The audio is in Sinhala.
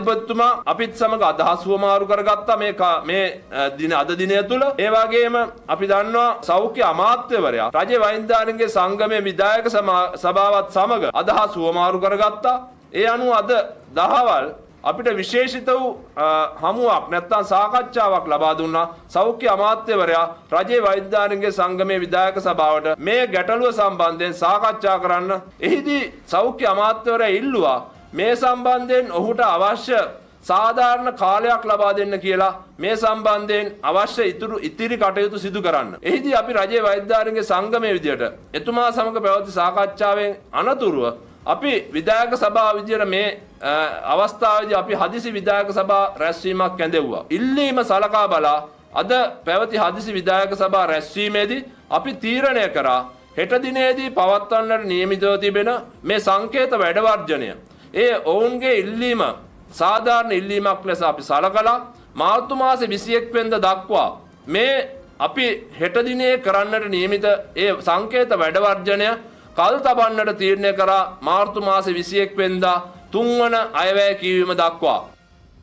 අධිපතිතුමා අපිත් සමග අදහස් හුවමාරු කරගත්තා මේ මේ දින අද දිනය තුල. ඒ වගේම අපි දන්නවා සෞඛ්‍ය අමාත්‍යවරයා රජයේ වෛද්‍යාංගයේ සංගමයේ විධායක සභාවත් සමග අදහස් හුවමාරු කරගත්තා. ඒ අනුව අද දහවල් අපිට විශේෂිත වූ හමුවක් නැත්නම් සාකච්ඡාවක් ලබා දුන්නා සෞඛ්‍ය අමාත්‍යවරයා රජයේ වෛද්‍යාංගයේ සංගමයේ විධායක සභාවට මේ ගැටලුව සම්බන්ධයෙන් සාකච්ඡා කරන්න. එහිදී සෞඛ්‍ය අමාත්‍යවරයා ඉල්ලුවා මේ සම්බන්ධයෙන් ඔහුට අවශ්‍ය සාධාරණ කාලයක් ලබා දෙන්න කියලා, මේ සම්බන්ධයෙන් අවශ්‍ය ඉතිරි කටයුතු සිදු කරන්න. එහිදී අපි රජයේ වෛද්‍යාංගයේ සංගමයේ විදියට එතුමා සමග පැවති සාකච්ඡාවෙන් අනතුරුව අපි විධායක සභාව විදියට මේ අවස්ථාවේදී අපි හදිසි විධායක සභා රැස්වීමක් කැඳෙව්වා. ඉල්ලීම සලකා බලා අද පැවති හදිසි විධායක සභා රැස්වීමේදී අපි තීරණය කරා හෙට දිනේදී පවත්වන්නට නියමිතව තිබෙන මේ සංකේත වැඩ වර්ජනය, ඒ ඔවුන්ගේ ඉල්ලීම සාධාරණ ඉල්ලීමක් ලෙස අපි සලකලා මාර්තු මාසේ 21 වෙනිදා දක්වා මේ අපි හෙට දිනේ කරන්නට නියමිත ඒ සංකේත වැඩ වර්ජනය කල් තබන්නට තීරණය කරා මාර්තු මාසේ 21 වෙනිදා තුන්වන අයවැය කියවීම දක්වා.